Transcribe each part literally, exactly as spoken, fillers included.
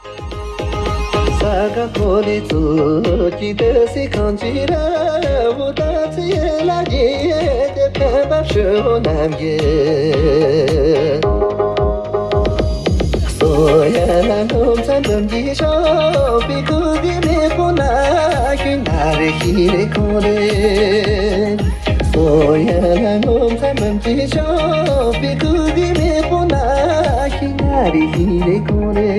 ས་ག་ཁོ་ལི་ཚུ་ཀྱི་ཏི་སི་ཁང་ཅི་ར་བུ་ད་ཚི་ལ་ཡེ་ཏེ་ཕན་པ་ཤོ་ནམ་གྱི། སོ་ཡ་ལ་ནོམ་ཚན་དུམ་གྱི་ཤོ་པི་ཀུ་གི་མེ་པོ་ན་ཤུ་ན་རེ་ཤི་རེ་ཁོ་རེ། སོ་ཡ་ལ་ནོམ་ཚན་དུམ་གྱི་ཤོ་པི་ཀུ་གི་མེ་པོ་ན་ཤི་ན་རེ་ཤི་རེ་ཁོ་རེ།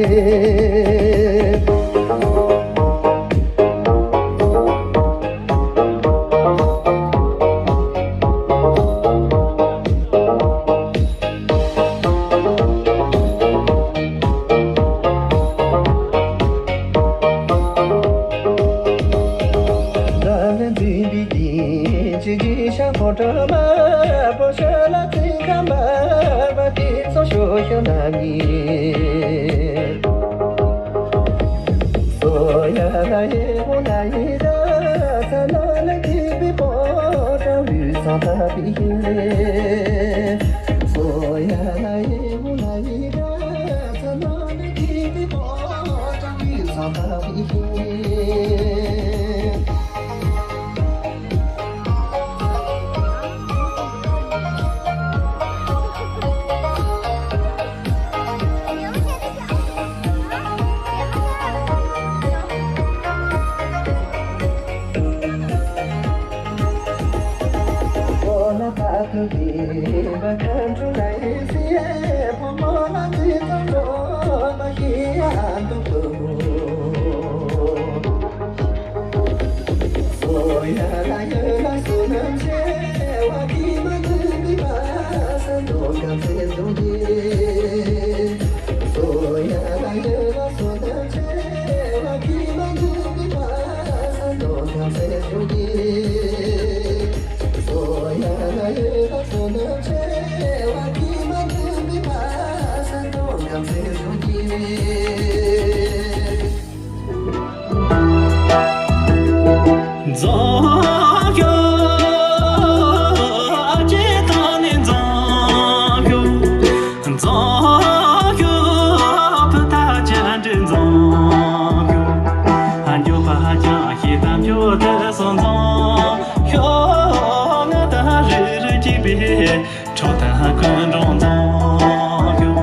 ཁྲོ་དང་ཀུན་འགྲོ་འཛོམས་ཤོག་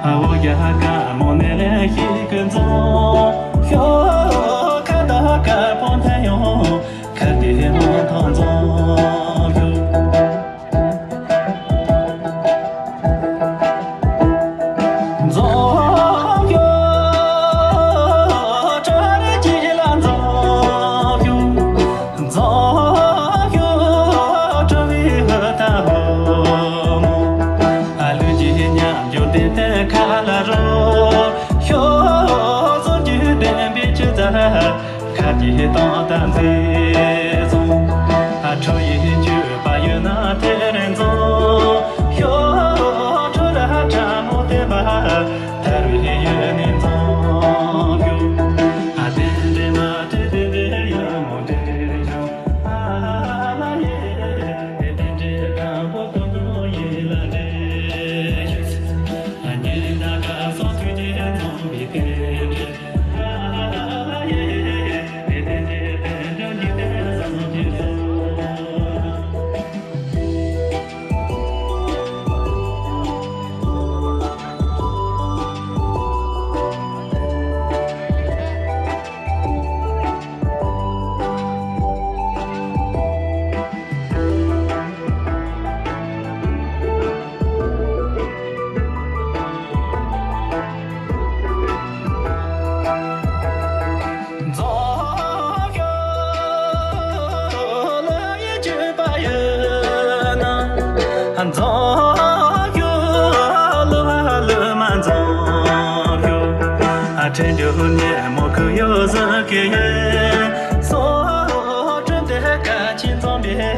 ཨ་འོ་ཡ་དཀར་མོ་ནས་ལས་ཤིག་ཀུན་འཛོམས་ཤོག་ཁ་དང་དཀར་པོ་འཐེན་ཡོང་ཁ་དེ་མོ་ཐོག་འཛོམས་ཤོག་འཛོམས་ཤོག་གྲོ་རེ་གྱིས་ལ་འཛོམས་ཤོག་འཛོམས་ཤོག་གྲོ་བའི་ཧུ་ཐག་ཧོ་མོ། ཨ་ལུས་ཀྱི་ཉམས་འགྱུར་ཏན་ཏན་ཁ་ལ་རོ་ཤོག་བཟོ་རྒྱུ་ལྡན་པའི་ཆུ་རྩྭ་ཁ་གྱེས་སྟོང་དང་མཛེས་བཟུང་། ཨ་ཁྲོ་ཡི་བཅུད་པ་ཡོད་ན་དེར་འཛོམས་ཤོག་ཁྲོ་ར་ཁྲ་མོ་བསྟན་པ་དར་བའི་ཡུལ་ནས་འཛོམས་ཤོག་ཨ་དེ་འདྲེ་མ་དྲེ་དེ་འདྲེ་ཡ་མོ་དྲེ་དྲེ་ཡ། ཨ་ལ་ཡེ། དེ་འདྲེ་དང་པོ་དོ་དོ་ཡེ་ལ་འདྲེ་ཡ། ཨ་ཉེ་ད་ག་སོ་ཐུགས་རྗེ་འཛོམས་པའི་དེ་འདྲེ། ཁྲེལ་འགྱུར་ཉོན་མོངས་ཁུ་ཡོ་ཟ་གི་ཡེ། སོ་ཁྲོན་དེ་ཀ་ཆེན་འཛོམས་པའི།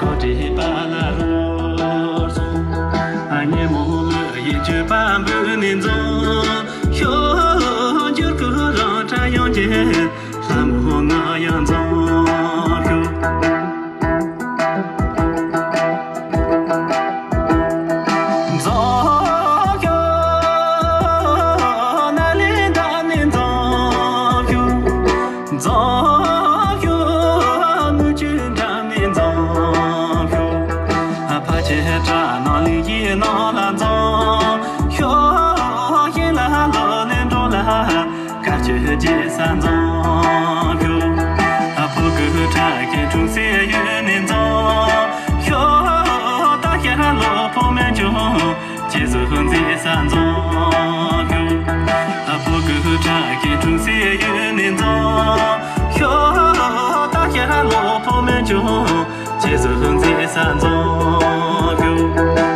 གོ་སྒྲིག་པ་ལ་རོལ་སོང་། ཉོན་མོངས་ལུས་ཡིད་དཔྱོད་པ་འབུད་ནས་འཛོམས་ཤོག་འགྱུར་ཁུག་རང་སྒྲ་ཡངས་ཀྱི་ལྷ་མོ་ང་ཡང་འཛོམས་ཤོག་འཛོམས་ཤོག་ན་ལེ་ད་ནི། ཡུལ་ནས་འཛོམས་ཤོག་ད་ཤར་ལྷོ་ཕོ་མོ་ཆུང་རྗེས་སུ་འཛིན་ས་འཛོམས་ཤོག་ཕོ་གུ་ཁྲ་གི་འཁྲུངས་སའི་ཡུལ་ནས་འཛོམས་ཤོག་ད་ཤར་ལྷོ་ཕོ་མོ་ཆུང་རྗེས་སུ་འཛིན་ས་འཛོམས་ཤོག